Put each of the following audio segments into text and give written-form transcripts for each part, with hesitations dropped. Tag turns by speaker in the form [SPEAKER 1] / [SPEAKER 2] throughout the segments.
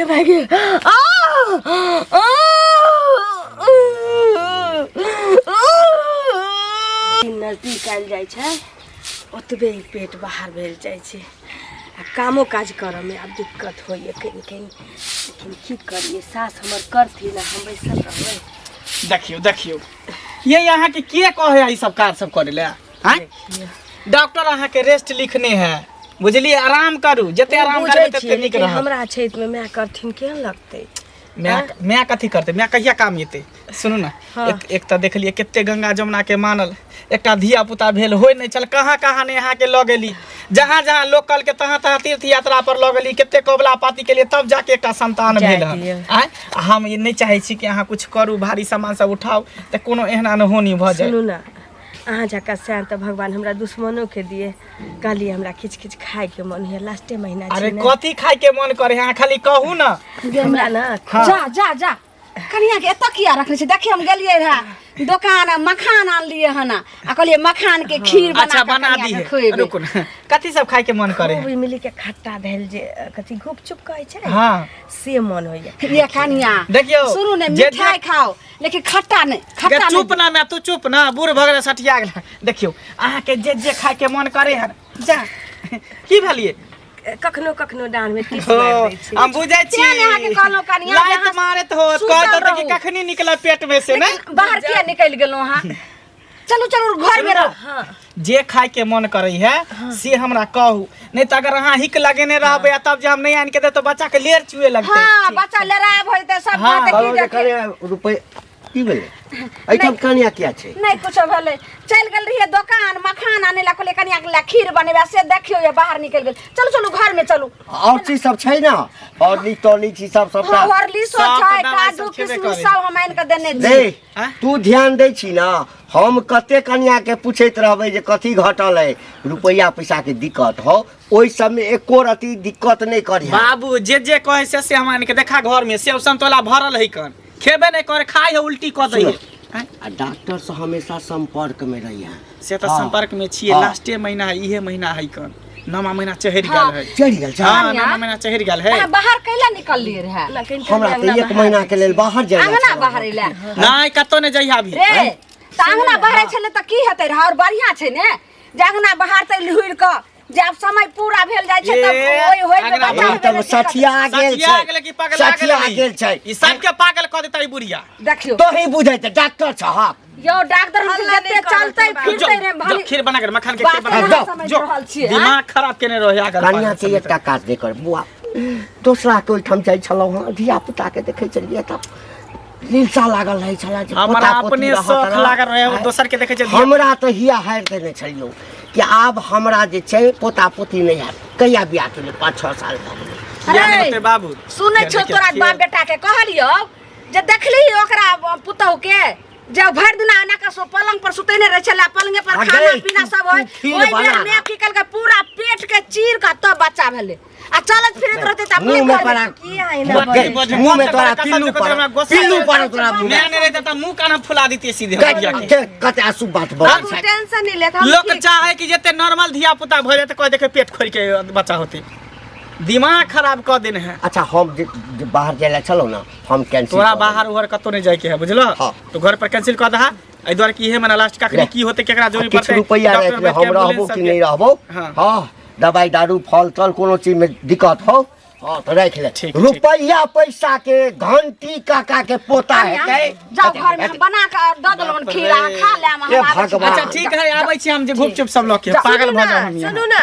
[SPEAKER 1] गे भाई गे आ आ नजदीक आयल जाइ छै ओतबे ही पेट बाहर भेल जाइ छै आ कामो काज करऽमे आब दिक्कत होइए कनि कनि लेकिन की करियै सास हमर करथिन आ हम बैसल रहबै।
[SPEAKER 2] देखियौ देखियौ, ये अहाँके के कहै है ई सब काज सब करै लए? आँय, डॉक्टर अहाँके रेस्ट लिखने है, बुझलियै? आराम करू, जते आराम
[SPEAKER 1] बुझै
[SPEAKER 2] करबै तते
[SPEAKER 1] छियै
[SPEAKER 2] नीक
[SPEAKER 1] लेकिन
[SPEAKER 2] रहत।
[SPEAKER 1] हमरा छैतमे माय करथिन, केहन लगतै?
[SPEAKER 2] माय माय कथी करतै? माय कहिया काम एतै? सुनू ने।
[SPEAKER 1] हाँ।
[SPEAKER 2] एक तऽ देखलियै कते गंगा जमुना के मानल एकटा धिया पुता भेल होइ नहि छल, कहाँ कहाँ नहि अहाँके लऽ गेली, जहाँ जहाँ लोक कहलकै तहाँ तहाँ तीर्थ यात्रा पर लऽ गेली, कते कबुला पाती केलियै तब जाके एकटा संतान
[SPEAKER 1] जाय
[SPEAKER 2] भेल हन।
[SPEAKER 1] दियौ।
[SPEAKER 2] आँय, आ हम ई नहि चाहै छी कि अहाँ कुछ करू, भारी सामान सब उठाउ तऽ कोनो एहन अनहोनी भऽ जाय।
[SPEAKER 1] सुनू ने, अहाँ जकाँ सैन तऽ भगवान हमरा दुश्मनोके दिए। कहलियै हमरा किछु किछु खायके मन होइए, लास्टे महीना छै।
[SPEAKER 2] अरे
[SPEAKER 1] ने
[SPEAKER 2] कथी खायके मन करे अहाँ खाली कहू ने।
[SPEAKER 1] हमरा ने
[SPEAKER 2] हाँ।
[SPEAKER 3] जा जा जा, कनिया के एतऽ किया रखने छै? देखियौ, हम गेलियै रहए दोकान आ मखान आनलियै हन आ कहलियै मखान के खीर बना
[SPEAKER 2] अच्छा
[SPEAKER 3] कऽ
[SPEAKER 2] बना
[SPEAKER 3] कनिया
[SPEAKER 2] दी
[SPEAKER 3] के
[SPEAKER 2] है।
[SPEAKER 3] खुएबै।
[SPEAKER 2] रुकू ने, कथी सब खायके मन करे
[SPEAKER 1] खूब
[SPEAKER 2] है?
[SPEAKER 1] इमली के खट्टा भेल जे कथी गुपचुप कहै छै,
[SPEAKER 2] हाँ
[SPEAKER 1] से मन होइए।
[SPEAKER 3] ये कनिया,
[SPEAKER 2] देखियौ,
[SPEAKER 3] सुनू ने,
[SPEAKER 2] जे-
[SPEAKER 3] मिठाई खाओ लेकिन खट्टा नहि, खट्टा
[SPEAKER 2] गे,
[SPEAKER 3] नहि।
[SPEAKER 2] चुप ना मैं, तू चुप ना, बूढ़ भऽ गेलै, सठिया गेलै। देखियौ, अहाँके जे जे खायके मन करे हन। जा, की भेलियै?
[SPEAKER 1] कखनो कखनो डाँढ़ में टीस
[SPEAKER 2] हो,
[SPEAKER 1] मारि दै छै।
[SPEAKER 2] हम बुझै छी।
[SPEAKER 3] तें ने अहाँके कहलहुँ कनिया जे
[SPEAKER 2] लात
[SPEAKER 3] अहाँ
[SPEAKER 2] मारैत हो
[SPEAKER 3] सुतल
[SPEAKER 2] कहत कि
[SPEAKER 3] रहू।
[SPEAKER 2] कखनी निकल पेट में से ने।
[SPEAKER 3] लेकिन बाहर किया निकलि गेलहुँ अहाँ? चलू चलू, घर में रहू।
[SPEAKER 2] जे खाय के मन करे है से हमरा कहू, नहीं तो अगर अहाँ हिक लगेने रहबै आ तब जे हम नहीं आनि के देब तो बच्चा के लेर चुए लगतै।
[SPEAKER 3] हाँ, बच्चा लड़ाई भऽ जेतै सब।
[SPEAKER 2] हाँ।
[SPEAKER 3] कहतै की
[SPEAKER 4] कहलहुँ जे
[SPEAKER 3] जे
[SPEAKER 4] कनिया रुपैआ की भेलै? एहिठाम कनिया किया छै?
[SPEAKER 3] नहि कुछो भेलै, चलि गेल रहियै दोकान मखान आनै लए, कहलियै कनिया के लए खीर बनेबै, से देखियौ ये बाहर निकलि गेल। चलू चलू, घर में चलू।
[SPEAKER 4] और चीज सब छै ने? हॉर्लिक्स टॉर्लिक्स ई सब सबटा?
[SPEAKER 3] हाँ, हॉर्लिक्सो
[SPEAKER 2] सब
[SPEAKER 3] छै,
[SPEAKER 2] तऽ दवाइ
[SPEAKER 3] काजू
[SPEAKER 2] सब खेबे
[SPEAKER 3] किशमिश
[SPEAKER 2] करै।
[SPEAKER 3] सब हम आनि कऽ देने छी।
[SPEAKER 4] दे
[SPEAKER 2] आँय?
[SPEAKER 4] तू ध्यान दै छी ने, हम कते कनिया के पूछैत रहबै जे कथी घटल है, रुपैआ पैसा के दिक्कत हो, ओहि सबमे एको रति दिक्कत नहि करिहे।
[SPEAKER 2] बाबू जे जे कहे से से हम आनि के देखा, घर में सेब संतोला भरल है, कन खेबे नहीं करे, खाय है उल्टी कऽ दै है। आँय?
[SPEAKER 4] आ डॉक्टर से हमेशा संपर्क में रहिहे।
[SPEAKER 2] से तऽ
[SPEAKER 4] हाँ।
[SPEAKER 2] संपर्क में छियै।
[SPEAKER 4] हाँ।
[SPEAKER 2] लास्टे महीना है, इहे महीना है, कन नौमा महीना चढ़ि गेल है।
[SPEAKER 4] चढ़ि गेल छै?
[SPEAKER 2] हाँ, नौमा महीना चढ़ि गेल है।
[SPEAKER 3] अहाँ बाहर कैला निकललियै रहए?
[SPEAKER 4] हमरा तऽ एक महीना के लेल बाहर जाय
[SPEAKER 3] अंगना बाहर लए
[SPEAKER 2] नहीं, कतौ नहीं जइहा अभी।
[SPEAKER 3] रे, तऽ अंगना बहरै छलै तऽ की हेतै रहए? और बढ़िआँ छै ने जे अंगना बहारतै लुरि कऽ, जे आब समय पूरा भेल जाइ छै तब
[SPEAKER 2] ए,
[SPEAKER 3] ओहि होय
[SPEAKER 2] अंगना
[SPEAKER 3] बच्चा
[SPEAKER 4] ई तब
[SPEAKER 3] होइमे
[SPEAKER 4] सठिया गेल
[SPEAKER 2] सठिया
[SPEAKER 4] छै।
[SPEAKER 2] गेलै कि पगला
[SPEAKER 4] सठिया
[SPEAKER 2] गेलै?
[SPEAKER 4] गेल छै।
[SPEAKER 2] ई सबके पागल कऽ देतै ई बुढ़िया।
[SPEAKER 3] देखियौ।
[SPEAKER 4] तोही बुझै छै, डॉक्टर छहक।
[SPEAKER 3] यौ डॉक्टर, हम
[SPEAKER 1] हल्ला
[SPEAKER 3] जते
[SPEAKER 1] नहि करत
[SPEAKER 3] चलतै
[SPEAKER 1] बाबू।
[SPEAKER 3] फिरतै रे
[SPEAKER 2] जो
[SPEAKER 3] भली
[SPEAKER 2] खीर बना कर, मखान के खीर
[SPEAKER 3] बात
[SPEAKER 2] बना
[SPEAKER 3] नहि
[SPEAKER 2] कर।
[SPEAKER 3] समझ
[SPEAKER 2] जो
[SPEAKER 3] रहल छियै, आँय?
[SPEAKER 2] दिमाग खराब केने रहे आगल
[SPEAKER 4] कनिया के एकटा काज नहि कर बुआ, दोसरा के ओहिठाम जाइ छलहुँ हँ, धिया पुता के देखै छलियै तऽ लीलसा लागल रहै छलै जे
[SPEAKER 2] हमरा
[SPEAKER 4] पोता पोती
[SPEAKER 2] अपने
[SPEAKER 4] रहत
[SPEAKER 2] शौख
[SPEAKER 4] ना।
[SPEAKER 2] लागल रहे, दोसर के देखै छै
[SPEAKER 4] हमरा तऽ हिया हारि देने छलियौ कि आब हमरा जे छै पोता पोती नहि हैत। कहिया बियाह केलियै? 5-6 साल भऽ गेलै।
[SPEAKER 2] किया नहि
[SPEAKER 3] अरे,
[SPEAKER 2] होतै बाबू?
[SPEAKER 3] सुनै छौ
[SPEAKER 2] देखियौ,
[SPEAKER 3] तोरा बाप बेटा के कहलियौ जे देखली ओकरा पुतहु के जे भरि दिना एना कऽ पलंग पर सुतेने रहै छलै, पलंगे पर
[SPEAKER 4] आ
[SPEAKER 3] खाना
[SPEAKER 4] गई,
[SPEAKER 3] पीना
[SPEAKER 4] तू-
[SPEAKER 3] सब होय।
[SPEAKER 4] तू खीर
[SPEAKER 3] ओहि
[SPEAKER 4] बना
[SPEAKER 3] बेर
[SPEAKER 4] ना।
[SPEAKER 3] में की केलकै, पूरा पेट के चीर कऽ तब बच्चा भेलै आ चलत फिरैत रहतै तऽ अपने
[SPEAKER 4] मुँह में
[SPEAKER 3] घर
[SPEAKER 4] पड़ा
[SPEAKER 1] की आइना
[SPEAKER 2] बजे-
[SPEAKER 4] गई,
[SPEAKER 2] बजे-
[SPEAKER 4] मुँह में
[SPEAKER 2] बजे-
[SPEAKER 4] तोरा
[SPEAKER 2] कसम
[SPEAKER 4] पिल्लू
[SPEAKER 2] से
[SPEAKER 4] पड़ल,
[SPEAKER 2] हमरा गुस्सा
[SPEAKER 4] पिल्लू
[SPEAKER 2] आबै
[SPEAKER 4] पड़ल तोरा मुँह में।
[SPEAKER 2] मैं नहीं रहता तऽ मुंह कान फुला देतियै सीधे हम बुढ़िया के।
[SPEAKER 4] कते अशुभ बात बोलै
[SPEAKER 1] तू
[SPEAKER 4] छै।
[SPEAKER 1] टेंशन नहीं लेत, हम
[SPEAKER 2] लोक
[SPEAKER 1] ठीक।
[SPEAKER 2] चाहे कि जते नॉर्मल धिया पुता भऽ जाए तऽ कह देखे पेट खोल के बच्चा होते, दिमाग खराब कऽ देने है।
[SPEAKER 4] अच्छा, हम जे जे बाहर जाय लए छलहुँ ने, हम कैंसिल
[SPEAKER 2] तोरा
[SPEAKER 4] कऽ
[SPEAKER 2] बाहर उहर कतौ नहीं जाए के है, बुझलो?
[SPEAKER 4] हाँ।
[SPEAKER 2] तो घर पर कैंसिल कऽ दहा, एहि दुआरे कि इहे महीना लास्ट, कखनी
[SPEAKER 4] ले।
[SPEAKER 2] की होते, केकरा
[SPEAKER 4] देलियै।
[SPEAKER 2] जरूरी
[SPEAKER 4] किछु
[SPEAKER 2] पड़तै,
[SPEAKER 4] रुपैआ
[SPEAKER 2] डॉक्टर
[SPEAKER 4] राखि ले,
[SPEAKER 2] बैठ के
[SPEAKER 4] हम रहबो
[SPEAKER 2] एम्बुलेंस
[SPEAKER 4] कि
[SPEAKER 2] सबके।
[SPEAKER 4] नहि रहबो।
[SPEAKER 2] हाँ।
[SPEAKER 4] हाँ, दवाई दारू फल तल कोनो चीज में दिक्कत हो, हाँ तऽ राखि ले।
[SPEAKER 2] ठीक, ठीक।
[SPEAKER 4] रुपैआ पैसा के घंटी काका के पोता हेतै।
[SPEAKER 3] जाउ घर में, हम बना कऽ दऽ देलहुँ हन खीर, अहाँ खा लेब, हम
[SPEAKER 4] ए
[SPEAKER 3] आबै छी।
[SPEAKER 4] भगवान।
[SPEAKER 2] अच्छा ठीक है, आबै छी हम जे घुपचुप सब लऽ के पागल भऽ जाउ हम यहाँ।
[SPEAKER 1] सुनू ना।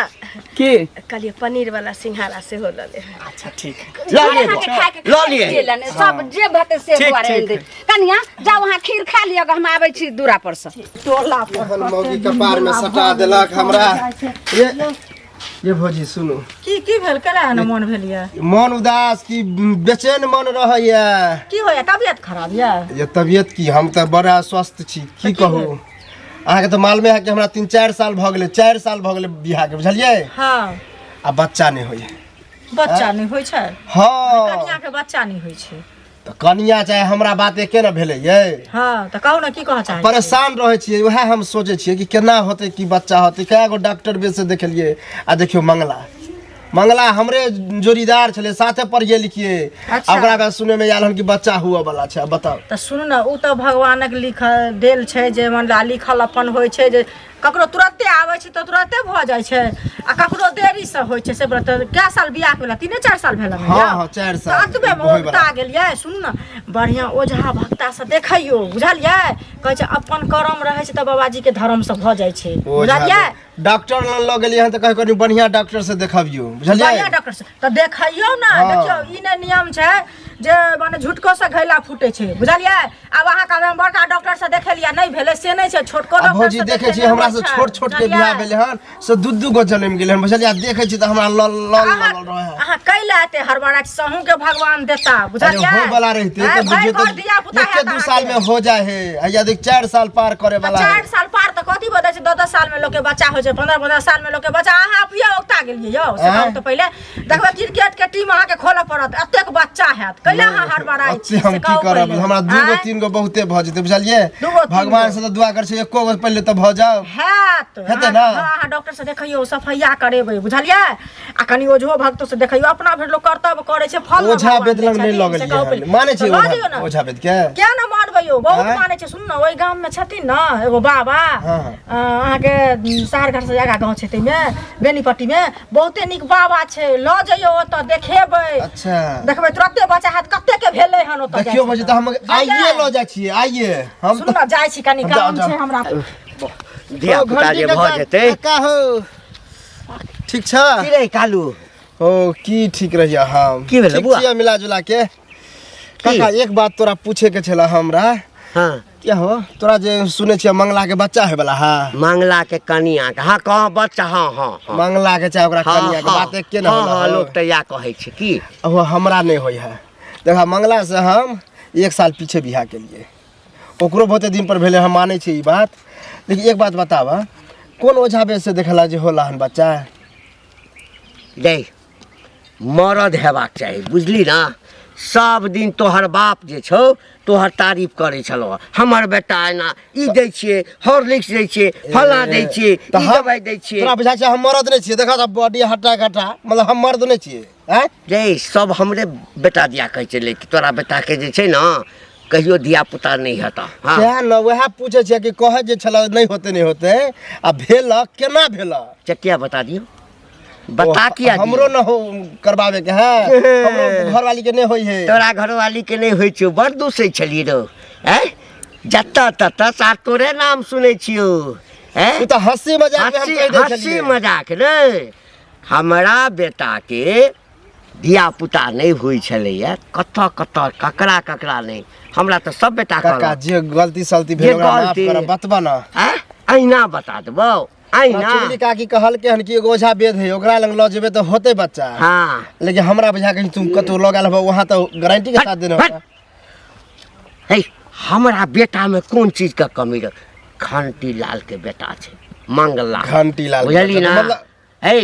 [SPEAKER 2] की?
[SPEAKER 1] कहलियै पनीर वाला सिंघाड़ा सेहो लऽ लेब।
[SPEAKER 2] अच्छा ठीक है।
[SPEAKER 4] लऽ लिए,
[SPEAKER 3] अहाँके खायके
[SPEAKER 4] लऽ लिए।
[SPEAKER 3] लेने सब जे भेटै से
[SPEAKER 2] ठीक,
[SPEAKER 3] दुआरे
[SPEAKER 2] ठीक
[SPEAKER 3] आनि देब। कनिया जाउ, अहाँ खीर खा लिअ, हम आबै छी दूरा पर से।
[SPEAKER 5] टोला पर
[SPEAKER 6] एहन मौगी कपार में सटा देलक हमरा। ये ये भौजी सुनू।
[SPEAKER 5] की की भेल? केना एहन मन भेल ये?
[SPEAKER 6] मन उदास की बेचैन मन रहैया।
[SPEAKER 5] की होया, तबियत खराब ये?
[SPEAKER 6] ये तबियत की, हम तऽ बड़ा स्वस्थ छी, की कहू अहाँके। तऽ मालूमे है कि हमरा 3-4 साल भऽ गेलै, 4 साल भऽ गेलै बियाहके, बुझलियै?
[SPEAKER 5] हाँ।
[SPEAKER 6] आ बच्चा नहि होइया।
[SPEAKER 5] बच्चा नहि होइ छै?
[SPEAKER 6] हाँ।
[SPEAKER 5] कनिया के बच्चा नहि होइ छै?
[SPEAKER 6] तऽ कनिया चाहे हमरा बात एके ने भेलै यै।
[SPEAKER 5] हाँ, तऽ कहू ने, की कहऽ चाहै छी?
[SPEAKER 6] परेशान रहै छियै, उएह हम सोचै छियै कि केना होतै, कि बच्चा होतै। कए गो डॉक्टर बेस से देखेलियै आ देखियौ मंगला मंगला हमरे जोड़ीदार छलै, साथे पढ़िए लिखिए।
[SPEAKER 5] अच्छा।
[SPEAKER 6] आ ओकरा बाद सुनै में आयल हन कि बच्चा हुआ वाला छै। आब बताउ।
[SPEAKER 5] तऽ सुनू ने, ओ तऽ भगवानक लिखल देल छै जे मन लिखल अपन होइ छै, जे ककरो तुरते आबै छै तऽ तुरते भऽ जाइ छै आ ककरो देरीसँ होइ छै। से व्रत कए साल बियाह भेला? 3-4 साल भेला ने?
[SPEAKER 6] हाँ,
[SPEAKER 5] यौ?
[SPEAKER 6] हाँ, 4
[SPEAKER 5] तऽ
[SPEAKER 6] साल
[SPEAKER 5] एतबेमे
[SPEAKER 6] होइवला।
[SPEAKER 5] उगता गेलियै। सुनू ने, बढ़िआँ ओझा भक्तासँ देखैयौ, बुझलियै? कहै छै अपन करम रहै छै तऽ बाबाजीके धर्मसँ भऽ जाइ छै,
[SPEAKER 6] ओझा
[SPEAKER 5] बुझलियै?
[SPEAKER 6] डॉक्टर लग लऽ गेलियै हन तऽ कहै कनि बढ़िआँ डॉक्टर से देखबियौ, बुझलियै?
[SPEAKER 5] बढ़िआँ डॉक्टर से तऽ देखैयौ ने।
[SPEAKER 6] हाँ।
[SPEAKER 5] देखियौ, ई नहि नियम छै जे माने झुटको से घैला फूटे छै, बुझलियै? आब अहाँ कहबै हम बड़का डॉक्टर से देखेलियै नहि भेलै, से नहि छै। छोटको
[SPEAKER 6] आ
[SPEAKER 5] डॉक्टर
[SPEAKER 6] भौजी
[SPEAKER 5] से
[SPEAKER 6] देखै छियै
[SPEAKER 5] देखेने
[SPEAKER 6] हमरा
[SPEAKER 5] होइ
[SPEAKER 6] से
[SPEAKER 5] छै,
[SPEAKER 6] छोट छोट के
[SPEAKER 5] बुझलियै?
[SPEAKER 6] बियाह भेलै हन से दू दू गो जनमि गेलै हन, बुझलियै? आ देखै छी तऽ हमरा लल लल
[SPEAKER 5] अहाँ
[SPEAKER 6] लल रहै है।
[SPEAKER 5] अहाँ कैला एते हड़बड़ा छी? अहूँके भगवान देता,
[SPEAKER 6] अरे
[SPEAKER 5] बुझलियै?
[SPEAKER 6] होय वाला रहिते
[SPEAKER 5] आँय,
[SPEAKER 6] तऽ
[SPEAKER 5] भरि
[SPEAKER 6] बुझियौ
[SPEAKER 5] घर
[SPEAKER 6] तऽ
[SPEAKER 5] धिया-पुता
[SPEAKER 6] एके
[SPEAKER 5] हैत
[SPEAKER 6] दू साल
[SPEAKER 5] अहाँके।
[SPEAKER 6] में हो जाए है। हैया देख, 4 साल पार करे वाला है।
[SPEAKER 5] 4 साल पार तऽ कथी बतै छै? 10-10 साल में लोक के बच्चा होइ छै, 15-15 साल में लोक के बच्चा। अहाँ अभिये औगता गेलियै यौ से
[SPEAKER 6] आँय?
[SPEAKER 5] कहू तऽ पहिले देखबै क्रिकेट के टीम अहाँके खोलऽ पड़त, एतेक बच्चा हैत। कैला अहाँ हड़बड़ाइ
[SPEAKER 6] ओते
[SPEAKER 5] छी
[SPEAKER 6] हम
[SPEAKER 5] से
[SPEAKER 6] की
[SPEAKER 5] कहू
[SPEAKER 6] करब?
[SPEAKER 5] पहिले।
[SPEAKER 6] हमरा दू गो
[SPEAKER 5] आँय?
[SPEAKER 6] तीन गो बहुते भऽ जेतै, बुझलियै?
[SPEAKER 5] दू गो, तीन
[SPEAKER 6] भगवान
[SPEAKER 5] गो।
[SPEAKER 6] से तऽ दुआ करै छी एको गो पहिले तऽ भऽ जाउ।
[SPEAKER 5] हैत।
[SPEAKER 6] हेतै ने?
[SPEAKER 5] हँ, अहाँ डॉक्टर से देखैयौ, सफैया करेबै, बुझलियै? आ कनि ओझो भक्तो से देखैयौ। अपना भरि लोक कर्तव्य करै छै, फल ने
[SPEAKER 6] ओझा
[SPEAKER 5] भगवान
[SPEAKER 6] वेद
[SPEAKER 5] दै
[SPEAKER 6] लग नहि
[SPEAKER 5] छथिन,
[SPEAKER 6] लऽ
[SPEAKER 5] से
[SPEAKER 6] गेलियै
[SPEAKER 5] कहू
[SPEAKER 6] हन।
[SPEAKER 5] पहिले।
[SPEAKER 6] मानै
[SPEAKER 5] तऽ
[SPEAKER 6] छै
[SPEAKER 5] लऽ
[SPEAKER 6] ओझा
[SPEAKER 5] जइयौ ने।
[SPEAKER 6] ओझा वेद के?
[SPEAKER 5] किया ने मानबै यौ, बहुत
[SPEAKER 6] आँय?
[SPEAKER 5] मानै छै। सुन ने, ओहि गाम मे छथिन ने एगो बाबा,
[SPEAKER 6] हाँ, हाँ।
[SPEAKER 5] अहाँके सारघर से आगा गाँव छै ताहिमे बेनीपट्टी मे बहुते नीक बाबा छै, लऽ जइयौ ओतऽ देखेबै।
[SPEAKER 6] अच्छा।
[SPEAKER 5] देखबै तुरते बच्चा हैत, कते के भेलै हन ओतऽ
[SPEAKER 6] देखियौ
[SPEAKER 5] जाइ
[SPEAKER 6] भौजी
[SPEAKER 5] छै
[SPEAKER 6] तऽ हम आइए लऽ जाइ छियै, आइए हम।
[SPEAKER 5] सुन ने, जाइ छी, कनि
[SPEAKER 6] जाउ,
[SPEAKER 5] काम
[SPEAKER 6] जाउ।
[SPEAKER 5] छै हमरा।
[SPEAKER 4] धिया पुता जे भऽ जेतै।
[SPEAKER 6] काका हो, ठीक छ?
[SPEAKER 4] की रे कालू?
[SPEAKER 6] ओ की ठीक रहिया हम।
[SPEAKER 4] की भेलै
[SPEAKER 6] ठीक
[SPEAKER 4] बुआ?
[SPEAKER 6] छियै मिला जुला के। काका, एक बात तोरा पूछे के छला हमरा।
[SPEAKER 4] हाँ।
[SPEAKER 6] क्या हो, तोरा जे सुनै छियै मंगला के बच्चा होय वाला है?
[SPEAKER 4] मंगला के कनिया के, हाँ कहाँ बच्चा, हाँ हाँ हाँ।
[SPEAKER 6] मंगला के चाहे ओकरा
[SPEAKER 4] हाँ,
[SPEAKER 6] कनिया के
[SPEAKER 4] हाँ,
[SPEAKER 6] बात एके न
[SPEAKER 4] हाँ
[SPEAKER 6] होला
[SPEAKER 4] हाँ
[SPEAKER 6] हो।
[SPEAKER 4] लोक तऽ इएह कहै छै की।
[SPEAKER 6] ओ हमरा नहि होइ है। देखा, मंगला से हम 1 साल पीछे बियाह केलिए, ओकरो बहुते दिन पर भेलै, हम मानै छी ई बात, लेकिन एक बात बताबऽ, कोन ओझा बेस से देखला जे होला हन बच्चा?
[SPEAKER 4] रे मरद हेबाक चाही, बुझली ना? सब दिन तोहर बाप जे छौ तोहर तारीफ करै छलौ, हमर बेटा एना ई दै छियै, हॉर्लिक्स दै छियै, फलाँ दै छियै,
[SPEAKER 6] तऽ
[SPEAKER 4] ई दवाइ दै छियै।
[SPEAKER 6] तोरा बुझाइ छै हम मरद नहि छियै? देखा तऽ बॉडी हट्टा कट्टा, मतलब हम मर्द नहि छियै? आँय
[SPEAKER 4] रे सब हमरे बेटा दिया कहै छलै कि तोरा बेटाके जे छै ने कहियो धिया पुता नहि हेतऽ। हाँ
[SPEAKER 6] सएह ने, वएह पूछै छियै कि कहै जे छलै नहि होतै नहि होतै, आ भेल केना भेल?
[SPEAKER 4] चटिया बता दियौ, बता किया दियौ?
[SPEAKER 6] हमरो न हो करबावे के है, हमरो घरवाली के नहीं होई है।
[SPEAKER 4] तोरा घरवाली के नहीं होइ छौ, बड़ दूसै छलियै रौ। आँय, जतऽ ततऽ सार तोरे नाम सुनै छियौ। आँय
[SPEAKER 6] ओ तऽ हंसी मजाक में हम
[SPEAKER 4] हंसी
[SPEAKER 6] कहि दै
[SPEAKER 4] हंसी
[SPEAKER 6] छलियै।
[SPEAKER 4] मजाक रे, हमरा बेटा के धिया पुता नहि होइ छलैया, कतऽ कतऽ ककरा ककरा नहि, हमरा तऽ सब बेटा
[SPEAKER 6] काका
[SPEAKER 4] कहलक।
[SPEAKER 6] जे गलती सलती
[SPEAKER 4] जे
[SPEAKER 6] भेल ओकरा माफ
[SPEAKER 4] गलती-
[SPEAKER 6] करब, बतबा ना।
[SPEAKER 4] आँय, अहिना बता देबौ, अहिना।
[SPEAKER 6] चुगली काकी कहलकै हन कि एगो ओझा वेद है, ओकरा लग लऽ जेबै तऽ होतै बच्चा।
[SPEAKER 4] हाँ।
[SPEAKER 6] लेकिन हमरा बुझा कहीं तुम कतौ लऽ गेल हेबऽ वहाँ तऽ गारंटी के साथ देने
[SPEAKER 4] हट।
[SPEAKER 6] होता।
[SPEAKER 4] हे, हमरा बेटा में कोन चीज के कमी रह? घंटी लाल के बेटा छै मंगला।
[SPEAKER 6] घंटी लाल के
[SPEAKER 4] बुझली
[SPEAKER 6] बेटा,
[SPEAKER 4] ना?
[SPEAKER 6] मतलब-
[SPEAKER 4] हे,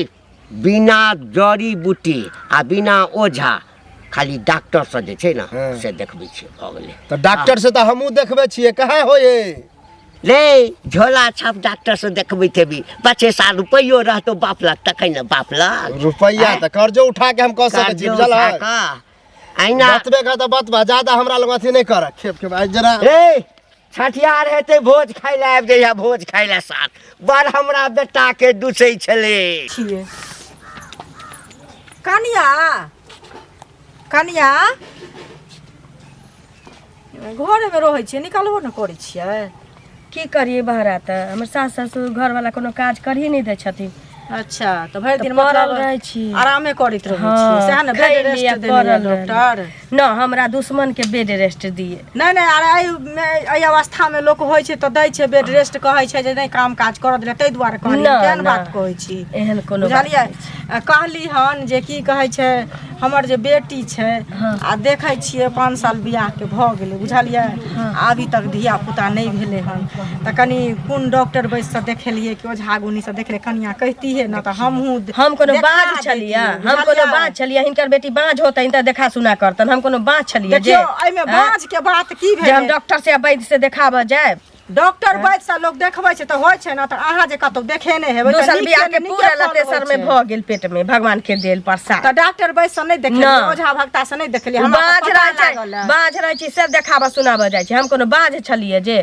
[SPEAKER 4] बिना जड़ी बूटी आ बिना ओझा, खाली डॉक्टर से जे छै ने
[SPEAKER 6] हाँ।
[SPEAKER 4] से देखबै छियै, भऽ गेलै।
[SPEAKER 6] तऽ डॉक्टर से तऽ हमहूँ देखबै छियै, कहाँ होय?
[SPEAKER 4] रे झोला छाप डॉक्टर से देखबैत हेबी, 5 साल रुपैयो रहतो बाप लग तखन ने बाप लग
[SPEAKER 6] रुपैआ तऽ कर्जो उठा के हम कऽ सकै छी,
[SPEAKER 4] कर्जो
[SPEAKER 6] बुझल
[SPEAKER 4] उठा
[SPEAKER 6] है?
[SPEAKER 4] कऽ अहिना
[SPEAKER 6] बतबे कर तऽ बतबा, ज्यादा हमरा लग अथी नहि कर, खेप खेप आइ जरा।
[SPEAKER 4] रे छठियार हेतै, भोज खाइ लए आबि जइहा, भोज खाइ लए साथ। बड़ हमरा बेटा के दुसै छलै।
[SPEAKER 5] छियै कनिया, कनिया घरेमे रहै छियै, निकलबो ने करै छियै।
[SPEAKER 1] की करियै बहरा, तऽ हमर सास ससुर घरवाला कोनो काज करही नहि दै छथिन।
[SPEAKER 5] अच्छा, तऽ भरि दिन
[SPEAKER 1] तऽ पड़ल
[SPEAKER 5] मतलब
[SPEAKER 1] रहै छी।
[SPEAKER 5] आरामे करैत रहै
[SPEAKER 1] हँ,
[SPEAKER 5] छियै, सएह ने? बेड
[SPEAKER 1] खैली
[SPEAKER 5] रेस्ट
[SPEAKER 1] आ
[SPEAKER 5] देने
[SPEAKER 1] पड़ल
[SPEAKER 5] यऽ
[SPEAKER 1] रहली।
[SPEAKER 5] डॉक्टर
[SPEAKER 1] न हमरा दुश्मन के बेड रेस्ट दिए।
[SPEAKER 5] नहि नहि, आर एहि अवस्थामे लोक होइ छै तऽ दै छै बेड रेस्ट, कहै छै जे नहि काम काज करऽ देले, ताहि दुआरे कहलियै।
[SPEAKER 1] ना,
[SPEAKER 5] केहन
[SPEAKER 1] ना।
[SPEAKER 5] बात कहै छी?
[SPEAKER 1] एहन कोनो बात
[SPEAKER 5] बुझलियै?
[SPEAKER 1] नहि छै।
[SPEAKER 5] आ कहली हन जे की कहै छै, हमर जे बेटी छै आ देखै छियै 5 साल बियाहके भऽ गेलै, बुझलियै? अभी तक धिया पुता नहि भेलै हन, तऽ कनि कोन डॉक्टर वैद्यसँ देखेलियै कि ओझा गुनीसँ देखलियै, कनिया कहितियै ने तऽ हमहूँ
[SPEAKER 1] हम कोनो
[SPEAKER 5] देखा
[SPEAKER 1] बाज छलियै?
[SPEAKER 5] दैतियै,
[SPEAKER 1] हम कोनो
[SPEAKER 5] बुझलियै?
[SPEAKER 1] बाज छलियै? हिनकर बेटी बाँझ होतै तऽ देखा सुना करतन? हम कोनो बाँझ छलियै जे
[SPEAKER 5] देखियौ, एहिमे
[SPEAKER 1] आँय?
[SPEAKER 5] बाँझके बात की
[SPEAKER 1] जे हम
[SPEAKER 5] भेलै?
[SPEAKER 1] डॉक्टर से आ वैद्य से देखाबऽ जायब।
[SPEAKER 5] डॉक्टर वैद्य से लोग देखबै छै तऽ होइ छै ने, तऽ अहाँ जे कतौ देखेने हेबै
[SPEAKER 1] दू
[SPEAKER 5] तऽ
[SPEAKER 1] साल
[SPEAKER 5] नीके
[SPEAKER 1] बियाह के
[SPEAKER 5] नीके
[SPEAKER 1] पूरा
[SPEAKER 5] फल
[SPEAKER 1] तेसर
[SPEAKER 5] होइ
[SPEAKER 1] में
[SPEAKER 5] छै।
[SPEAKER 1] भऽ गेल पेट में भगवान के देल प्रसाद।
[SPEAKER 5] तऽ डॉक्टर वैद्य से नहि देखलियै,
[SPEAKER 1] ना।
[SPEAKER 5] ओझा भक्ता से नहि देखलियै, हमरा तऽ
[SPEAKER 1] बाँझ
[SPEAKER 5] पता
[SPEAKER 1] रहै छै,
[SPEAKER 5] लागल है।
[SPEAKER 1] बाँझ रहै छै से देखाबऽ सुनाबऽ जाइ छै। हम कोनो बाँझ छलियै जे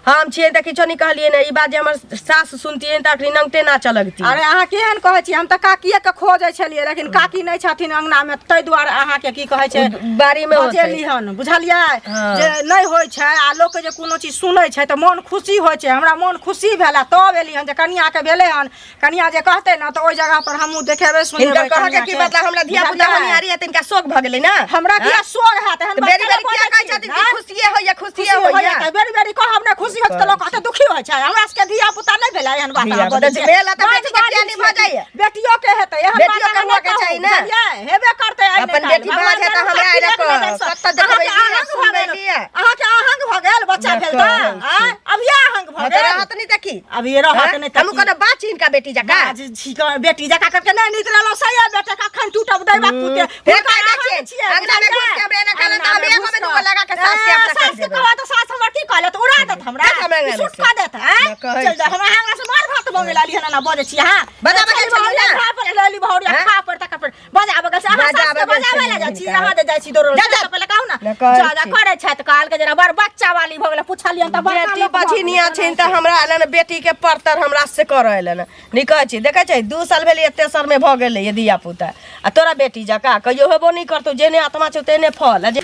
[SPEAKER 1] हम छियै तऽ किछो नहि कहलियै ने। ई बात जे हमर सास सुनतियै तऽ अखनी नंगटे नाचऽ लगतियै।
[SPEAKER 5] अरे अहाँ केहन कहै छी, हम तऽ काकिए के खोजै छलियै, लेकिन काकी नहि छथिन अंगना मे, ताहि दुआरे अहाँके की कहै छै
[SPEAKER 1] बाड़ी मे होतै।
[SPEAKER 5] बजेली हन, बुझलियै?
[SPEAKER 1] हँ।
[SPEAKER 5] जे नहि होइ छै आ लोकके जे कोनो चीज सुनै छै तऽ मोन खुशी होइ छै। हमरा मोन खुशी भेल आ तब एली हन जे कनियाके भेलै हन, कनिया जे कहतै ने तऽ ओहि जगह पर हमहूँ देखेबै सुनेबै।
[SPEAKER 1] हिनकर कहऽ के की
[SPEAKER 5] कनियाके।
[SPEAKER 1] मतलब, हमरा धिया पुता
[SPEAKER 5] बुझलियै?
[SPEAKER 1] होनिहारी है, तिनका शोक भऽ गेलै ने।
[SPEAKER 5] हमरा किया सोग हैत एहन
[SPEAKER 1] तऽ
[SPEAKER 5] बात?
[SPEAKER 1] बेरी
[SPEAKER 5] केना
[SPEAKER 1] बेरी किया
[SPEAKER 5] बजै
[SPEAKER 1] कहै
[SPEAKER 5] छी,
[SPEAKER 1] छथिन कि
[SPEAKER 5] आँय?
[SPEAKER 1] खुशिये होइया, खुशिये
[SPEAKER 5] खुशी
[SPEAKER 1] होइया?
[SPEAKER 5] होइया तऽ बेरी बेरी कहब ने, खुशी होइत तऽ लोक कहतै दुखी होइ छै। हमरा सबके धिया पुता नहि भेलै, एहन बात अहाँ
[SPEAKER 1] धिया पुता
[SPEAKER 5] बजै छियै।
[SPEAKER 1] भेल है तऽ
[SPEAKER 5] बाज
[SPEAKER 1] बेटीके
[SPEAKER 5] बाजै
[SPEAKER 1] किया नहि भऽ
[SPEAKER 5] छियै।
[SPEAKER 1] जाइया?
[SPEAKER 5] बेटियो के हेतै, एहन बात
[SPEAKER 1] बेटियो के
[SPEAKER 5] अहाँ
[SPEAKER 1] हुअ के
[SPEAKER 5] नहि
[SPEAKER 1] चाही
[SPEAKER 5] कहू,
[SPEAKER 1] ने।
[SPEAKER 5] बुझलियै? हेबे करतै आइ
[SPEAKER 1] अपन
[SPEAKER 5] नहि
[SPEAKER 1] बेटी
[SPEAKER 5] काल्हि।
[SPEAKER 1] बाज है तऽ
[SPEAKER 5] भगवान
[SPEAKER 1] हमरा
[SPEAKER 5] जानू
[SPEAKER 1] आइ
[SPEAKER 5] कतेक
[SPEAKER 1] रखऽ।
[SPEAKER 5] नहि
[SPEAKER 1] कतऽ देखबै
[SPEAKER 5] अहाँके
[SPEAKER 1] लिअ,
[SPEAKER 5] अहंग भऽ
[SPEAKER 1] सुनबै
[SPEAKER 5] गेल।
[SPEAKER 1] लिअ।
[SPEAKER 5] अहाँके अहंग भऽ गेल, बच्चा भेल तऽ आँय? अभिये अहंग भऽ
[SPEAKER 1] हँ तऽ
[SPEAKER 5] गेल।
[SPEAKER 1] रहत नहि तऽ की?
[SPEAKER 5] अभिये रहत नहि तऽ
[SPEAKER 1] हमहूँ
[SPEAKER 5] की?
[SPEAKER 1] कोनो बात छी हिनका बेटी जकाँ?
[SPEAKER 5] बाज छी कऽ बेटी जकाँ करके नहि नीक रहलहुँ, सही बेटा कखन टूटब दैबक पुते।
[SPEAKER 1] फेर
[SPEAKER 5] हुनका
[SPEAKER 1] कहै
[SPEAKER 5] अहंग
[SPEAKER 1] छियै,
[SPEAKER 5] छियै,
[SPEAKER 1] अंगना मे
[SPEAKER 5] बुझलियै?
[SPEAKER 1] घुसि के हमरा एना कहलनि तऽ
[SPEAKER 5] अंगना
[SPEAKER 1] हम
[SPEAKER 5] मे
[SPEAKER 1] एगो मे
[SPEAKER 5] घुसि
[SPEAKER 1] दूगो
[SPEAKER 5] कऽ।
[SPEAKER 1] लगा के सासके
[SPEAKER 5] ए,
[SPEAKER 1] अपना कहि
[SPEAKER 5] सासके
[SPEAKER 1] देबै।
[SPEAKER 5] कहबै तऽ सास हमर की कहलत? उड़ा देत हमरा,
[SPEAKER 1] देख हमरा अंगना मे
[SPEAKER 5] सुट
[SPEAKER 1] से।
[SPEAKER 5] कऽ देत। आँय?
[SPEAKER 1] ना कहै
[SPEAKER 5] चलि जाउ,
[SPEAKER 1] छी।
[SPEAKER 5] हमरा अंगना से मार भात मंगे लाली हन, एना बजै छी अहाँ।
[SPEAKER 1] बजा बजा
[SPEAKER 5] चलि
[SPEAKER 1] छलियै
[SPEAKER 5] भौरिया
[SPEAKER 1] ने?
[SPEAKER 5] खा पर लैली, भौरिया
[SPEAKER 1] हैं?
[SPEAKER 5] खा पर तकर पर बजा बगल से अहाँ
[SPEAKER 1] बजा
[SPEAKER 5] सासके
[SPEAKER 1] बगल
[SPEAKER 5] बजाबै
[SPEAKER 1] छलियै
[SPEAKER 5] लए जाइ छी,
[SPEAKER 1] हिनका।
[SPEAKER 5] अहाँ जे जाइ छी दौड़ल
[SPEAKER 1] जा,
[SPEAKER 5] से
[SPEAKER 1] जा।
[SPEAKER 5] तऽ पहिले कहू ने।
[SPEAKER 1] ना कहै
[SPEAKER 5] जा जा
[SPEAKER 1] छी।
[SPEAKER 5] करै छथि, कहलकै जेना बड़ बच्चा वाली भऽ गेलै, पुछलियनि तऽ बड़का
[SPEAKER 1] बेटी
[SPEAKER 5] लोक भऽ गेलै।
[SPEAKER 1] बझिनिया छनि तऽ हमरा एलनि, बेटीके परतर हमरा से करऽ एलनि। नहि कहै छी, देखै छै 2 साल भेलै, तेसर मे भऽ गेलै ये धिया पुता, आ तोरा बेटी जकाँ कहियो हेबो नहि करतौ। जेहने आत्मा छौ तेहने फल। आ जे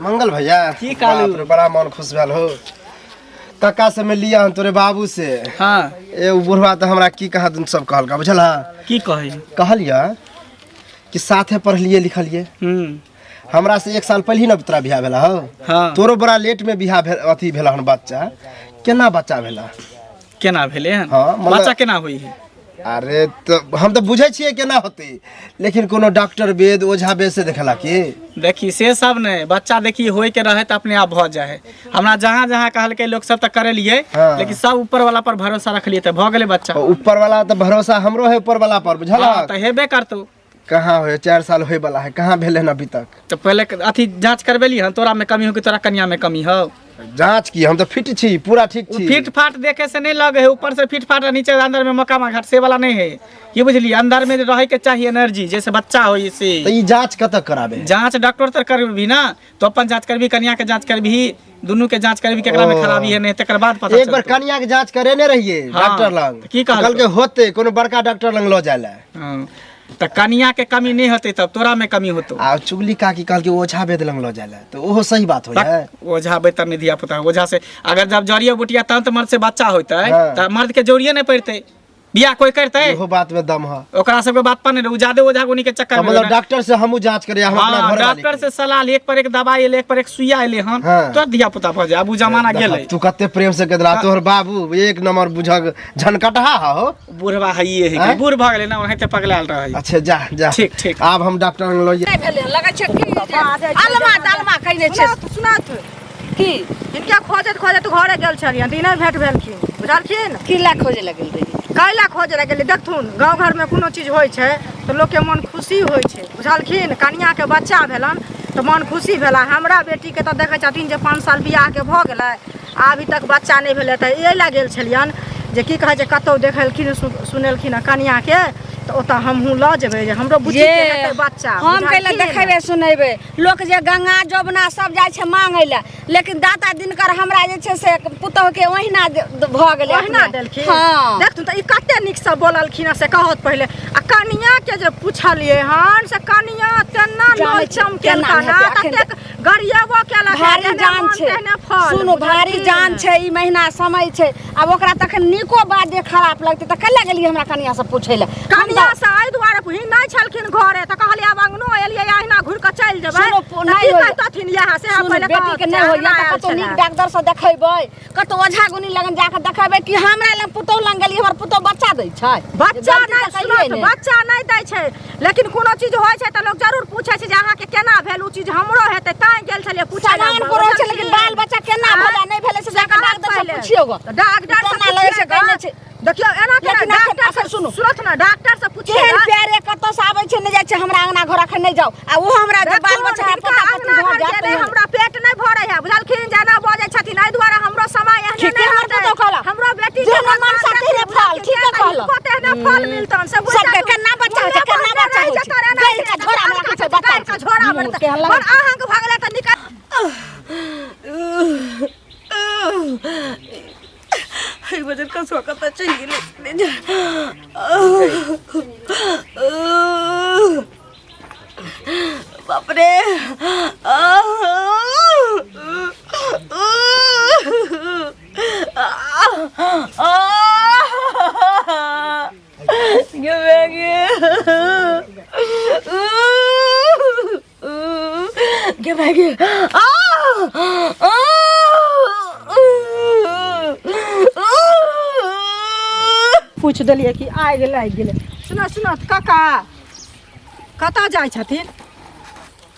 [SPEAKER 6] मंगल भैया
[SPEAKER 2] की कालू?
[SPEAKER 6] बाप रे, बड़ा मन खुश भेल हो। कक्का से में लिया हम तोरे बाबू से।
[SPEAKER 2] हाँ।
[SPEAKER 6] ए उ बुढ़वा तऽ हमरा की कहा दुन सब कहलका, बुझल हा?
[SPEAKER 2] की कहै?
[SPEAKER 6] कहलिया कि साथे पढ़लिए लिखलिए। हमरा से 1 साल पहले ही न तोरा बियाह भेला हो।
[SPEAKER 2] हाँ।
[SPEAKER 6] तोरो बड़ा लेट में बियाह भेल, अथी भेला हन बच्चा। केना बच्चा भेला?
[SPEAKER 2] केना भेलै हन?
[SPEAKER 6] हाँ, मतलब
[SPEAKER 2] बच्चा केना होई है?
[SPEAKER 6] अरे तऽ हम तऽ बुझै छियै केना होतै, लेकिन कोनो डॉक्टर वेद ओझा वेद से देखला की?
[SPEAKER 2] देखी से सब नहीं, बच्चा देखी होय के रहे तऽ अपने आप भऽ जाए है। हमरा जहाँ जहाँ कहलकै लोक सब तऽ करेलिए,
[SPEAKER 6] हाँ।
[SPEAKER 2] लेकिन सब ऊपर वाला पर भरोसा रखलिए तऽ भऽ गेलै बच्चा।
[SPEAKER 6] ऊपर वाला तऽ भरोसा हमरो है ऊपर वाला पर, बुझल?
[SPEAKER 2] हाँ, तऽ हेबे करतौ।
[SPEAKER 6] कहाँ होय, 4 साल होय वाला है, कहाँ भेलै हन अभी तक?
[SPEAKER 2] तऽ पहिले अथी जाँच करबेली हन, तोरा में कमी हो कि तोरा कनिया में कमी हो?
[SPEAKER 6] जाँच की, हम तऽ फिट छी, पूरा ठीक छी।
[SPEAKER 2] फिट फाट देखे से नहीं लगे है, ऊपर से फिट फाट आ नीचे अंदर में मकामा घाट से वाला नहीं है ये, बुझलिए? अंदर में रहे के चाहिए एनर्जी, जैसे बच्चा हो से।
[SPEAKER 6] तऽ ई जाँच कतऽ कराबे?
[SPEAKER 2] जाँच डॉक्टर तर करबी ना, तो अपन जाँच करबी, कनिया के जाँच करबी, दुनू के जाँच करबी, केकरा में
[SPEAKER 6] ओ।
[SPEAKER 2] खराबी है नहीं, तकर बाद पता
[SPEAKER 6] एक बार
[SPEAKER 2] चलतौ।
[SPEAKER 6] कनिया के जाँच करेने रहिए
[SPEAKER 2] हाँ,
[SPEAKER 6] डॉक्टर लग।
[SPEAKER 2] तऽ की कहलकौ?
[SPEAKER 6] कहलकै होते, कोनो बड़का डॉक्टर लग लऽ जाय लए।
[SPEAKER 2] हाँ, तऽ कनिया के कमी नहीं होते तब तोरा में कमी होतो।
[SPEAKER 6] आ चुगली काकी कहलकै ओझा वेद लग लऽ जाय लए, तऽ ओहो सही बात होइ है।
[SPEAKER 2] ओझा बैतर नहीं धिया पुता ओझा से अगर जब जड़ियो बुटिया तंत्र मर्द से बच्चा होते
[SPEAKER 6] हाँ।
[SPEAKER 2] तऽ मर्द के जरूरिये नहीं पड़ते, बियाह कोई करते?
[SPEAKER 6] इहो बात में दम है।
[SPEAKER 2] ओकरा सबके बात पर नहीं रहे, उ ज्यादे ओझा गुनी के चक्कर
[SPEAKER 6] तऽ
[SPEAKER 2] में
[SPEAKER 6] मतलब
[SPEAKER 2] रहे।
[SPEAKER 6] डॉक्टर से हमहूँ जाँच करे, हम अपना
[SPEAKER 2] हाँ,
[SPEAKER 6] घर वाली
[SPEAKER 2] डॉक्टर
[SPEAKER 6] के।
[SPEAKER 2] से सलाह ले, एक पर एक दवाई एले, एक पर एक सुइया एले हन,
[SPEAKER 6] हाँ।
[SPEAKER 2] तो धिया पुता भऽ जाय। आब उ जमाना
[SPEAKER 6] देखा,
[SPEAKER 2] गेलै।
[SPEAKER 6] तू कते प्रेम से कह तोहर बाबू एक नंबर बुझक झनकटहा हो।
[SPEAKER 2] बुढ़वा हइये है,
[SPEAKER 6] आँय?
[SPEAKER 2] बूढ़ भऽ गेलै ना, ओनाहिते पगलायल रहै।
[SPEAKER 6] अच्छा जा जा।
[SPEAKER 2] ठीक, ठीक।
[SPEAKER 6] आब हम डॉक्टर लग लऽ
[SPEAKER 3] नहि भेलै हन, लगै छै की जे अलमा दालमा कयने छै।
[SPEAKER 5] सुनत सुनत
[SPEAKER 3] की
[SPEAKER 5] हिनका खोजैत खोजैत घरे गेल छलियनि तऽ ई नहि भेट भेलखिन, बुझलखिन?
[SPEAKER 3] की लए खोजै लए गेल रहियै?
[SPEAKER 5] कैला खोजै लए गेलियै? देखथुन, गाँव घरमे कोनो चीज होइ छै तऽ लोकके मन खुशी होइ छै, बुझलखिन? कनियाके बच्चा भेलनि तऽ मन खुशी भेला। हमरा बेटीके तऽ देखै छथिन जे 5 साल बियाहके भऽ गेलै, आ अभी तक बच्चा नहि भेलै। तऽ एहि लए गेल छलियनि जे की कहै छै, कतहु देखेलखिन सुनेलखिन हँ कनियाके तऽ ओतऽ हमहूँ लऽ जेबै जे हमरो बुच्चीके
[SPEAKER 3] जे
[SPEAKER 5] हेतै बच्चा।
[SPEAKER 3] हम कैला
[SPEAKER 5] बुझलखिन?
[SPEAKER 3] देखेबै सुनेबै? लोक जे गंगा जमुना सब जाइ छै मांगै लए, लेकिन दाता दिनकर हमरा जे छै से पुतोहके ओहिना भऽ गेलै।
[SPEAKER 5] ओहिना
[SPEAKER 3] अपने।
[SPEAKER 5] देलखिन।
[SPEAKER 3] हाँ।
[SPEAKER 5] देखथुन तऽ ई कते नीकसँ बोललखिन हँ से कहत पहिले। आ कनियाके जे पुछलियै हन से कनिया तेना
[SPEAKER 3] जानै
[SPEAKER 5] नल
[SPEAKER 3] छी,
[SPEAKER 5] चमकेलका
[SPEAKER 3] केना
[SPEAKER 5] ना,
[SPEAKER 3] हेतै अखन।
[SPEAKER 5] ततेक गरियेबो केलक,
[SPEAKER 3] भारी
[SPEAKER 5] जेहने
[SPEAKER 3] जान
[SPEAKER 5] मोन
[SPEAKER 3] छै,
[SPEAKER 5] तेहने फल।
[SPEAKER 3] सुनू, भारी
[SPEAKER 5] बुझलखिन?
[SPEAKER 3] जान छै, ई महीना समय छै। आब ओकरा तखन नीको बात जे खराब लगतै तऽ कल्ला गेलियै हमरा कनिया से पूछै लए?
[SPEAKER 5] कनिया से एहि दुआरे ही नहि छलखिन घरे तऽ कहलियै आब अंगनो एलियै अहिना घुरि कऽ चलि जेबै
[SPEAKER 3] सुनू,
[SPEAKER 5] तऽ
[SPEAKER 3] नहि
[SPEAKER 5] की
[SPEAKER 3] होइए।
[SPEAKER 5] कहितथिन इएह से
[SPEAKER 3] सुनू,
[SPEAKER 5] पहिले
[SPEAKER 3] बेटी के
[SPEAKER 5] कहत
[SPEAKER 3] नहि
[SPEAKER 5] जे
[SPEAKER 3] होइए
[SPEAKER 5] अंगना
[SPEAKER 3] तऽ
[SPEAKER 5] आयल
[SPEAKER 3] कतौ नीक
[SPEAKER 5] छलए।
[SPEAKER 3] डॉक्टर से देखेबै, कतौ ओझा गुनी लगन जाके देखेबै कि हमरा लग पुतोह लग गेलियै, हमर पुतोह बच्चा दै छै?
[SPEAKER 5] बच्चा
[SPEAKER 3] गलती
[SPEAKER 5] नहि
[SPEAKER 3] तऽ कलियै
[SPEAKER 5] सुनत
[SPEAKER 3] ने।
[SPEAKER 5] बच्चा नहि दै छै, लेकिन कोनो चीज होइ छै तऽ लोक जरूर पूछै छै जे अहाँके केना भेल, ओ चीज हमरो हेतै, तैं गेल छलियै पूछै लए।
[SPEAKER 3] सामान को रहै छै, लेकिन बाल बच्चा केना
[SPEAKER 5] आँय?
[SPEAKER 3] भेलै नहि भेलै से जाके
[SPEAKER 5] कहत
[SPEAKER 3] डॉक्टर से
[SPEAKER 5] पहिले।
[SPEAKER 3] पुछियौ गो।
[SPEAKER 5] तऽ डॉक्टर से
[SPEAKER 3] केना लगै छै
[SPEAKER 5] पुछियै
[SPEAKER 3] कहने
[SPEAKER 5] तऽ
[SPEAKER 3] छै।
[SPEAKER 5] देखियौ एना केना
[SPEAKER 3] लेकिन एखन-
[SPEAKER 5] डॉक्टर से
[SPEAKER 3] एखन सुनू।
[SPEAKER 5] सुनत ना डॉक्टर से पूछिए
[SPEAKER 3] केहन प्यारे कतऽ से आबै छै नहि जाइ छै हमरा अंगना घर अखन नहि जाउ आ ओ हमरा जे बाल बच्चा
[SPEAKER 5] हिनका
[SPEAKER 3] पोता पोती
[SPEAKER 5] अंगना
[SPEAKER 3] भऽ
[SPEAKER 5] घर
[SPEAKER 3] जायत
[SPEAKER 5] गेलै, हमरा पेट नहि भरै है बुझलखिन जेना बजै छथिन एहि दुआरे हमरो समय एहने
[SPEAKER 3] ठीके
[SPEAKER 5] नहि
[SPEAKER 3] हमर
[SPEAKER 5] होतै।
[SPEAKER 3] पुतहु कहलक।
[SPEAKER 5] हमरो बेटी
[SPEAKER 3] जेहन मनसा तेहने फल, ठीके कहलक।
[SPEAKER 5] हिनको तेहने फल मिलतन से बुझि
[SPEAKER 3] सबके
[SPEAKER 5] जातु।
[SPEAKER 3] केना बच्चा होइ छै, केना बच्चा होइ छै। गारि के झोरा मे राखै छै, बच्चा
[SPEAKER 5] गारि के झोरा मे
[SPEAKER 3] मुँह केहन लगै
[SPEAKER 5] पर अहाँके भऽ गेलै तऽ निकल
[SPEAKER 1] एहि वजह कसुआ कतऽ चलि गेलै बाप रे गे भाई गे आ आ
[SPEAKER 5] पूछि देलियै कि आगि लागि गेलै सुनऽ सुनऽ काका कतऽ जाइ छथिन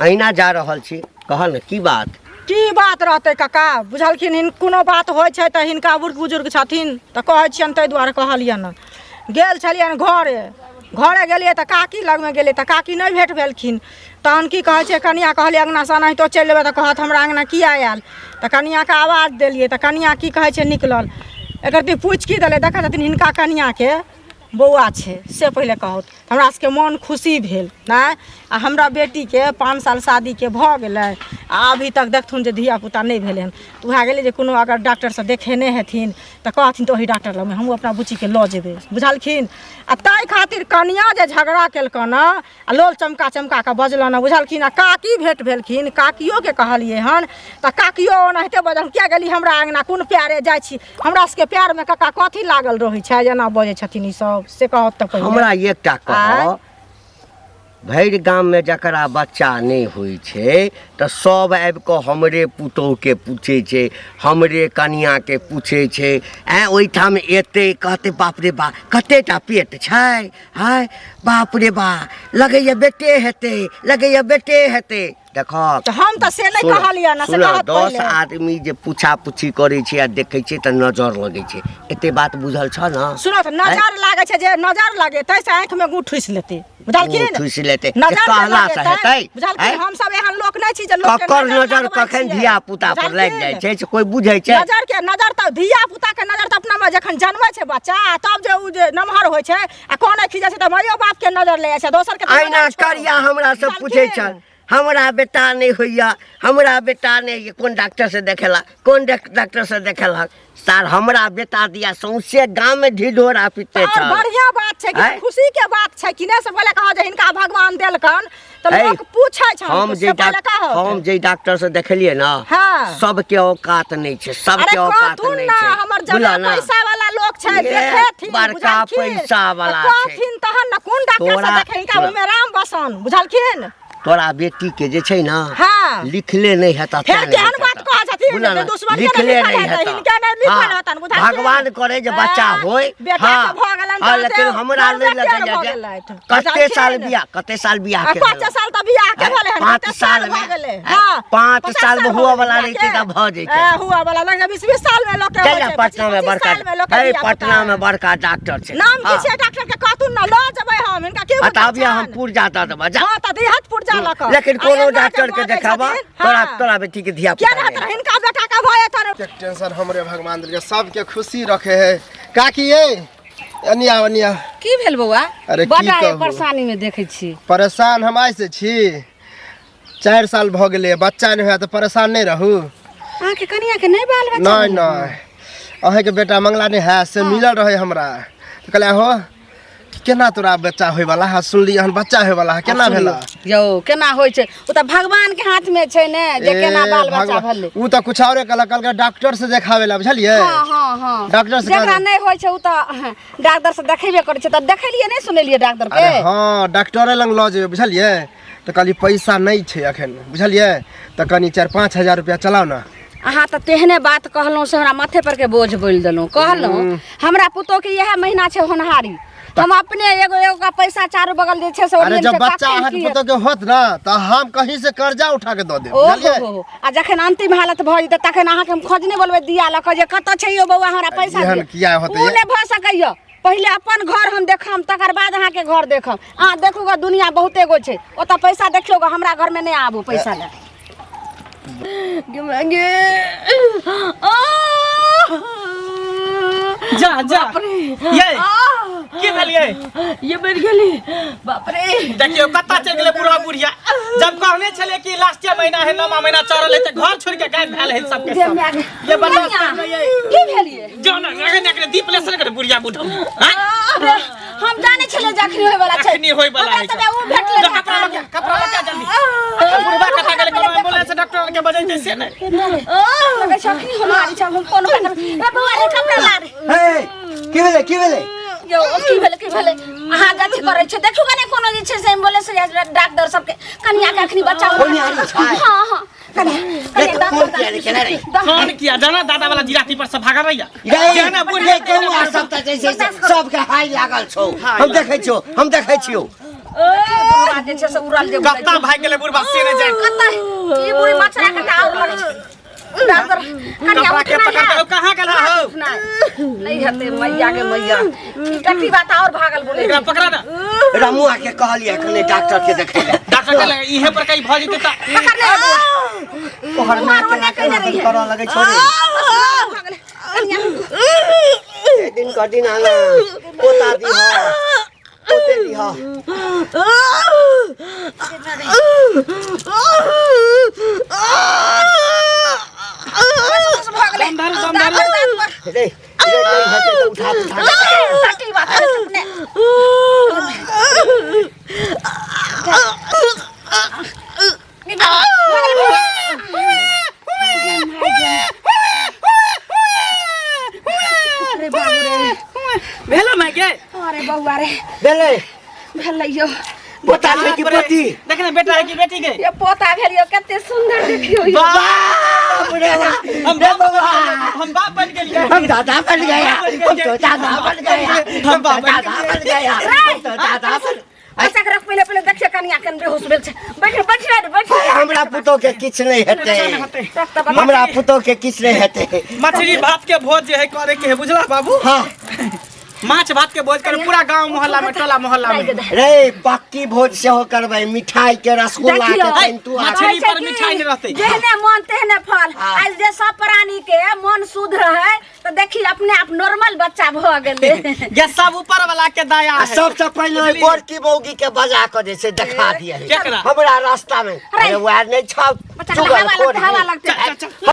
[SPEAKER 4] अहिना जा रहल छी कहल ने की बात
[SPEAKER 5] की बात रहतै काका बुझलखिन हिन कोनो बात होइ छै तऽ हिनका बुढ़ बुजुर्ग छथिन तऽ कहै छियनि ताहि दुआरे कहलियनि गेल छलियनि घरे घरे गेलियै तऽ काकी लगमे गेलियै तऽ काकी नहि भेट भेलखिन तहन की कहै छै कनिआँ कहलियै अङ्गनासँ एनाहितो चलि जेबै तऽ कहत हमरा अङ्गना किया आयल तऽ कनिआँके आवाज देलियै तऽ कनिआँ की कहै छै निकलल एकर पूछि की देलै देखै छथिन हिनका कनिआँके बौआ छै से पहिले कहू हमरा सबके मोन खुशी भेल नहि आ हमरा बेटीके 5 साल शादीके भऽ गेलै आ अभी तक देखथुन जे धियापुता नहि भेलै हन तऽ उएह गेलै जे कोनो अगर डॉक्टरसँ देखेने हेथिन तऽ कहथिन तऽ ओही डॉक्टर लगमे हमहूँ अपना बुच्चीके लऽ जेबै बुझलखिन आ ताहि खातिर कनिआँ जे झगड़ा केलकनि आ लोल चमका चमका कऽ बजलनि बुझलखिन आ काकी भेँट भेलखिन काकियोके कहलियै हन तऽ काकियो ओनाहिते बजल किया गेली हमरा अङ्गना कोन प्यारे जाइ छी हमरा सबके प्यारमे काका कथी लागल रहै छै जेना बजै छथिन ई सब से कहत तऽ पहिले
[SPEAKER 4] हमरा एकटा कह
[SPEAKER 5] आँय?
[SPEAKER 4] भरि गाममे जकरा बच्चा नहि होइ छै तऽ सब आबि कऽ हमरे पुतोहुके पूछै छै हमरे कनिआँके पूछै छै आँय ओहिठाम एतै कहतै बाप रे बा कते टा पेट छै आँय बाप रे बा लगैए बेटे हेतै लगैए बेटे हेतै देखऽ
[SPEAKER 5] तऽ हम तऽ से नहि
[SPEAKER 4] सुन-
[SPEAKER 5] कहलियै ने से
[SPEAKER 4] सुन,
[SPEAKER 5] कहत
[SPEAKER 4] 10
[SPEAKER 5] पहिले
[SPEAKER 4] आदमी जे पूछा पूछी करै छै आ देखै छै तऽ नजर लगै छै एते बात बुझल छ ने
[SPEAKER 5] सुनो तऽ नजर लागै छै जे नजर लगे ताहिसँ आँखिमे गुँ ठुसि लेतै बुझलखिन
[SPEAKER 4] गुँ ठुसि लेतै।
[SPEAKER 5] नजर जे
[SPEAKER 4] कहला से
[SPEAKER 5] लगेतै,
[SPEAKER 4] हेतै?
[SPEAKER 5] बुझलखिन
[SPEAKER 4] आँय?
[SPEAKER 5] हम सब एहन लोक नहि छी जे लोक के
[SPEAKER 4] ककर नजर
[SPEAKER 5] लगबै
[SPEAKER 4] कखन
[SPEAKER 5] छियै।
[SPEAKER 4] धिया पुता पर लागि
[SPEAKER 5] बुझलखिन?
[SPEAKER 4] जाइ छै से कोइ बुझै छै
[SPEAKER 5] नजर के नजर तऽ धिया पुता के नजर तऽ अपना मे जखन जन्मै छै बच्चा आ तब जे उ जे नमहर होइ छै आ कोने खींचै छै तऽ माइयो बाप के नजर ले जाइ छै दोसर के तऽ
[SPEAKER 4] अहिना
[SPEAKER 5] नजर छोड़ू।
[SPEAKER 4] करिया हमरा से पूछै
[SPEAKER 5] बुझलखिन?
[SPEAKER 4] छल हमरा बेटा नहि होइए हमरा बेटा नहि होइए कोन डॉक्टरसँ देखेला कोन डॉक्टरसँ देखेलक सार हमरा बेटा दिया सौंसे गाममे ढिढोरा पिटै
[SPEAKER 5] और
[SPEAKER 4] छल
[SPEAKER 5] बढ़िया बात छै कि
[SPEAKER 4] आँय?
[SPEAKER 5] खुशी के बात छै कि ने से पहिले कहो जे हिनका भगवान देलकन तऽ
[SPEAKER 4] ऐ,
[SPEAKER 5] लोक पूछै छै
[SPEAKER 4] हम जे
[SPEAKER 5] से पहिले
[SPEAKER 4] डॉक्टर
[SPEAKER 5] कहो
[SPEAKER 4] हम जे डॉक्टर से देखेलियै ने
[SPEAKER 5] हाँ।
[SPEAKER 4] सबके औकात नहि छै
[SPEAKER 5] अरे
[SPEAKER 4] सबके औकात
[SPEAKER 5] कहथुन
[SPEAKER 4] नहि
[SPEAKER 5] ना
[SPEAKER 4] छै
[SPEAKER 5] हमर
[SPEAKER 4] बुझलह
[SPEAKER 5] जगह
[SPEAKER 4] ना?
[SPEAKER 5] पैसा वाला लोक छै
[SPEAKER 4] ए,
[SPEAKER 5] देखेथिन
[SPEAKER 4] बड़का
[SPEAKER 5] बुझलखिन?
[SPEAKER 4] पैसा वाला
[SPEAKER 5] तऽ
[SPEAKER 4] छै।
[SPEAKER 5] कहथिन तहन ने कोन डॉक्टर से
[SPEAKER 4] तोरा-
[SPEAKER 5] देखे हिनका ओहिमे राम बसन बुझलखिन
[SPEAKER 4] तोरा बेटी के जे छै ना
[SPEAKER 5] हाँ।
[SPEAKER 4] लिखले नहि हेतऽ
[SPEAKER 5] फेर
[SPEAKER 4] तें नहि
[SPEAKER 5] केहन
[SPEAKER 4] हेतऽ।
[SPEAKER 5] बात कहै छथिन
[SPEAKER 4] बुझलऽ
[SPEAKER 5] जे
[SPEAKER 4] ने?
[SPEAKER 5] दुश्मन के नहि
[SPEAKER 4] लिखले
[SPEAKER 5] लिखल
[SPEAKER 4] नहि
[SPEAKER 5] हेतै,
[SPEAKER 4] हेतऽ।
[SPEAKER 5] हिनके नहि लिखल
[SPEAKER 4] हाँ,
[SPEAKER 5] हेतनि, बुझलखिन?
[SPEAKER 4] भगवान करे जे बच्चा
[SPEAKER 5] हाँ,
[SPEAKER 4] होय
[SPEAKER 5] बेटा के भऽ गेलनि
[SPEAKER 4] हाँ,
[SPEAKER 5] तऽ
[SPEAKER 4] लेकिन
[SPEAKER 5] से
[SPEAKER 4] हमरा
[SPEAKER 5] बड़
[SPEAKER 4] नहि
[SPEAKER 5] बेटियर
[SPEAKER 4] लगैया
[SPEAKER 5] भऽ
[SPEAKER 4] जे
[SPEAKER 5] गेलथि।
[SPEAKER 4] कते साल
[SPEAKER 5] बुझलखिन?
[SPEAKER 4] बियाह कते साल बियाह
[SPEAKER 5] आ
[SPEAKER 4] के
[SPEAKER 5] 5
[SPEAKER 4] भेल?
[SPEAKER 5] साल तऽ बियाह के भेलै हन
[SPEAKER 4] पाँच
[SPEAKER 5] कते
[SPEAKER 4] साल
[SPEAKER 5] साल
[SPEAKER 4] मे
[SPEAKER 5] भऽ गेलै हाँ
[SPEAKER 4] 5
[SPEAKER 5] पचास
[SPEAKER 4] साल मे
[SPEAKER 5] भऽ
[SPEAKER 4] हुआ
[SPEAKER 5] गेलै
[SPEAKER 4] वाला
[SPEAKER 5] बियाह
[SPEAKER 4] रहितै
[SPEAKER 5] के।
[SPEAKER 4] तऽ भऽ जैतै।
[SPEAKER 5] ए, हुआ वाला लग 20 20 साल मे लोक के
[SPEAKER 4] चल
[SPEAKER 5] होइ
[SPEAKER 4] जा
[SPEAKER 5] छै,
[SPEAKER 4] पटना में
[SPEAKER 5] 25
[SPEAKER 4] बड़का
[SPEAKER 5] साल मे लोक के
[SPEAKER 4] है
[SPEAKER 5] धिया पुता।
[SPEAKER 4] पटना में बड़का डॉक्टर छै
[SPEAKER 5] नाम की
[SPEAKER 4] हाँ।
[SPEAKER 5] छै डॉक्टर के कहथुन ना लऽ जेबै हम हिनका की
[SPEAKER 4] आ तऽ
[SPEAKER 5] बुझल
[SPEAKER 4] अभी हम
[SPEAKER 5] छनि?
[SPEAKER 4] पुर्जा दऽ देबऽ जा
[SPEAKER 5] हाँ तऽ दिहत पुर्जा लऽ कऽ
[SPEAKER 4] लेकिन
[SPEAKER 5] आ
[SPEAKER 4] कोनो
[SPEAKER 5] एना जे
[SPEAKER 4] डॉक्टर के
[SPEAKER 5] बजै
[SPEAKER 4] देखाबऽ
[SPEAKER 5] छथिन,
[SPEAKER 4] तोरा
[SPEAKER 5] हाँ।
[SPEAKER 4] तोरा बेटी के धिया
[SPEAKER 5] किया
[SPEAKER 4] पुता
[SPEAKER 5] नहि
[SPEAKER 4] नहि
[SPEAKER 5] हेतनि हिनका बेटा के भऽ जेतनि
[SPEAKER 6] एतेक टेंशन हमरे भगवान देलकै सबके खुशी रखे है काकी ये एनी आओ एनी आओ
[SPEAKER 3] की भेल बौआ
[SPEAKER 6] अरे की
[SPEAKER 3] बड़ा
[SPEAKER 6] कहू?
[SPEAKER 3] परेशानी में देखै छी
[SPEAKER 6] परेशान हम आइ से छी 4 साल भऽ गेलै बच्चा नहि होया तऽ परेशान नहि रहू
[SPEAKER 3] अहाँके कनिया के नहि बाल बच्चा
[SPEAKER 6] नहि नहि अहाँके बेटा मंगला नहि है से मिलल रहै हमरा तऽ कहलियै हो केना तोरा बच्चा होयवला है सुनलियै हन बच्चा होयवला है केना भेला
[SPEAKER 3] यौ केना होइ छै ओ तऽ भगवान के हाथ में छै ने जे केना
[SPEAKER 6] ए,
[SPEAKER 3] बाल बच्चा
[SPEAKER 6] भगवान-
[SPEAKER 3] भेलै
[SPEAKER 6] उ तऽ कुछ औरे कहलक कहलकै डॉक्टर से देखावे ला बुझलियै
[SPEAKER 3] हाँ हाँ हाँ
[SPEAKER 6] डॉक्टर से
[SPEAKER 3] जेकरा
[SPEAKER 6] कहलक।
[SPEAKER 3] नहि होइ छै ओ तऽ डॉक्टर से देखेबे करै छै तऽ देखेलियै नहि सुनेलियै डॉक्टर के
[SPEAKER 6] अरे हाँ डॉक्टरे लग लऽ जेबै बुझलियै तऽ कहलियै पैसा नहि छै एखन बुझलियै तऽ कनि 4-5 हजार रुपया चलाउ ने
[SPEAKER 3] अहाँ तऽ तेहने बात कहलहुँ से हमरा माथे पर के बोझ बोलि देलहुँ कहलहुँ हमरा पुतोहके इएह महीना छै होनहारी
[SPEAKER 1] हम अपने एगो एगो का पैसा चारू बगल जे छै से
[SPEAKER 6] अरे
[SPEAKER 1] ओरियन
[SPEAKER 6] जब
[SPEAKER 1] के
[SPEAKER 6] बच्चा
[SPEAKER 1] कखन
[SPEAKER 6] अहाँके
[SPEAKER 1] की
[SPEAKER 6] पुतोह के होत ना तऽ हम कहीं से कर्जा उठा के दऽ देब
[SPEAKER 3] ओ
[SPEAKER 6] बुझलियै
[SPEAKER 3] हो हो आ जखन अंतिम हालत भऽ जेतै तखन अहाँके हम खोजने बोलबै दिया लऽ कऽ जे कतऽ छै यौ बौआ हमरा पैसा
[SPEAKER 6] एहन
[SPEAKER 3] दिअ।
[SPEAKER 6] किया होतै
[SPEAKER 3] उ नहि भऽ सकैया पहिले अपन घर हम देखम तकर बाद अहाँके घर देखम अहाँ देखू गऽ दुनिया बहुते गो छै ओतऽ पैसा देखियौ गऽ हमरा घरमे नहि आबू पैसा लए
[SPEAKER 1] गे
[SPEAKER 2] जा जा ये की भेल ये
[SPEAKER 1] ये मर गेली बाप रे
[SPEAKER 2] देखियो कत्ता चलि गेलै बुढ़ा बुढ़िया जब कहने छलै कि लास्ट महीना है नौमा महीना चढ़ल है तऽ घर छोड़ के गायब भेल है सबके सब ये बर्दाश्त कर नहीं है
[SPEAKER 3] की भेल ये
[SPEAKER 2] जो ना अगर एकरे दीप लेसन करे बुढ़िया बुढ़ा हैं
[SPEAKER 3] अरे, हम जाने छले जे अखनी होय वाला छै
[SPEAKER 2] अखनी होय वाला
[SPEAKER 3] हमरा
[SPEAKER 2] है
[SPEAKER 3] तऽ उ भेटलै
[SPEAKER 2] जो कपड़ा लगा कपड़ा लगा जल्दी बुढ़वा कथा गेलै कोनो एम्बुलेंस डॉक्टर के बजेतै से नहि
[SPEAKER 3] लगै छै अखनी होने वाली छै हम कोनो ए बौआ रे कपड़ा ला रे
[SPEAKER 4] हे की भेलै की भेलै
[SPEAKER 3] यौ की भेलै की भेलै अहाँ अथी करै छै देखू कने कोनो जे छै से एम्बुलेंस या डॉक्टर सबके कनिया के अखनी बच्चा
[SPEAKER 4] होनिहारी छै।
[SPEAKER 3] हां हां कनिया
[SPEAKER 4] रे
[SPEAKER 3] कनिया
[SPEAKER 4] फोन किया रे केना रे
[SPEAKER 2] फोन किया जाना दादा वाला जिराती पर से भागल रहिया
[SPEAKER 4] रे
[SPEAKER 2] जाना बुढ़िया
[SPEAKER 4] रे गौआ सब तऽ जे छै से सबके हाय लागल छौ हम देखै छियौ हम देखै छियौ
[SPEAKER 3] बुढ़वा जे छै से उड़ल जे उड़ै
[SPEAKER 2] कत्ता भागि गेलै बुढ़वा से नहि जानि
[SPEAKER 3] कत्ता ई बुढ़ी मछरा के तऽ आओर लगै छै डॉक्टर कनिया
[SPEAKER 2] कपड़ा के
[SPEAKER 3] उठना
[SPEAKER 2] पकड़
[SPEAKER 3] है
[SPEAKER 2] के कहाँ गेल हो
[SPEAKER 3] उठना नहीं हेतै मैया के मैया ई कथी बात आओर भागल बोले
[SPEAKER 2] एकरा पकड़ा ना
[SPEAKER 4] रमुआ के कहलियै एखने डॉक्टर के देखै लए
[SPEAKER 2] डॉक्टर कहलक इहे पर कहीं भऽ जेतै तऽ
[SPEAKER 3] पकड़ ले बौआ
[SPEAKER 4] ओहर माय
[SPEAKER 3] मारो
[SPEAKER 4] केना
[SPEAKER 3] ने कहिने
[SPEAKER 4] केना
[SPEAKER 3] रहियै।
[SPEAKER 4] करऽ लगै छौ रे
[SPEAKER 3] भागल कनिया
[SPEAKER 4] दिन क दिन आना पोता दिह पोते दिह
[SPEAKER 3] बस भऽ गेलै
[SPEAKER 2] दम धरू, दम धरू।
[SPEAKER 3] दाँत पर
[SPEAKER 4] रे रे नहि हेतै तऽ उठा उठा
[SPEAKER 3] टटी बात अपने अरे बाबू रे
[SPEAKER 2] भेलो माय के
[SPEAKER 3] अरे बौआ रे
[SPEAKER 4] भेलै
[SPEAKER 3] भेलै यौ
[SPEAKER 4] पोता छै कि पोती
[SPEAKER 2] देख ने बेटा है कि बेटी के
[SPEAKER 3] ये पोता भेल यौ कते सुंदर देखियौ यौ
[SPEAKER 4] बाप रे बाप
[SPEAKER 2] हम
[SPEAKER 4] रे बबा
[SPEAKER 2] हम बाप बन गेलियै
[SPEAKER 4] हम दादा बन गया हम तो दादा बन गया हम तो दादा बन गया हम तो दादा बन
[SPEAKER 3] बच्चा के रख पहिले पहिले देखिए कनिया केन बेहोश भेल छै बैठ बैठ रे बैठ
[SPEAKER 4] हमरा पुतोह के किछु नहि हेतै हमरा पुतोह के किछु नहि हेतै
[SPEAKER 2] मछली भात के भोज जे है करे के है बुझला बाबू
[SPEAKER 4] हाँ
[SPEAKER 2] माछ भात के भोज करे पूरा गांव मोहल्ला में टोला मोहल्ला में
[SPEAKER 4] रे पक्की भोज सेहो करबै मिठाई के रसगुल्ला के
[SPEAKER 3] देखियौ।
[SPEAKER 4] पेंतुआ
[SPEAKER 2] मछली
[SPEAKER 3] कहै छै
[SPEAKER 2] पर
[SPEAKER 3] कि
[SPEAKER 2] मिठाई नहि रहतै।
[SPEAKER 3] जेहने मन तेहने फल
[SPEAKER 4] हाँ।
[SPEAKER 3] आज जे सब प्राणी के मन शुद्ध रहे तो देखी अपने आप नॉर्मल बच्चा भऽ गेलै
[SPEAKER 2] ये सब ऊपर वाला के दया
[SPEAKER 4] आ
[SPEAKER 2] है
[SPEAKER 4] सबसँ पहिने ओहि गोरकी मौगी के बजा कऽ जे छै देखा दिए
[SPEAKER 2] केकरा?
[SPEAKER 4] हमरा रास्ता में अरे वएह नहि छौ
[SPEAKER 3] बच्चा के हवा लगतै हवा लगतै
[SPEAKER 2] चल, चल, चल।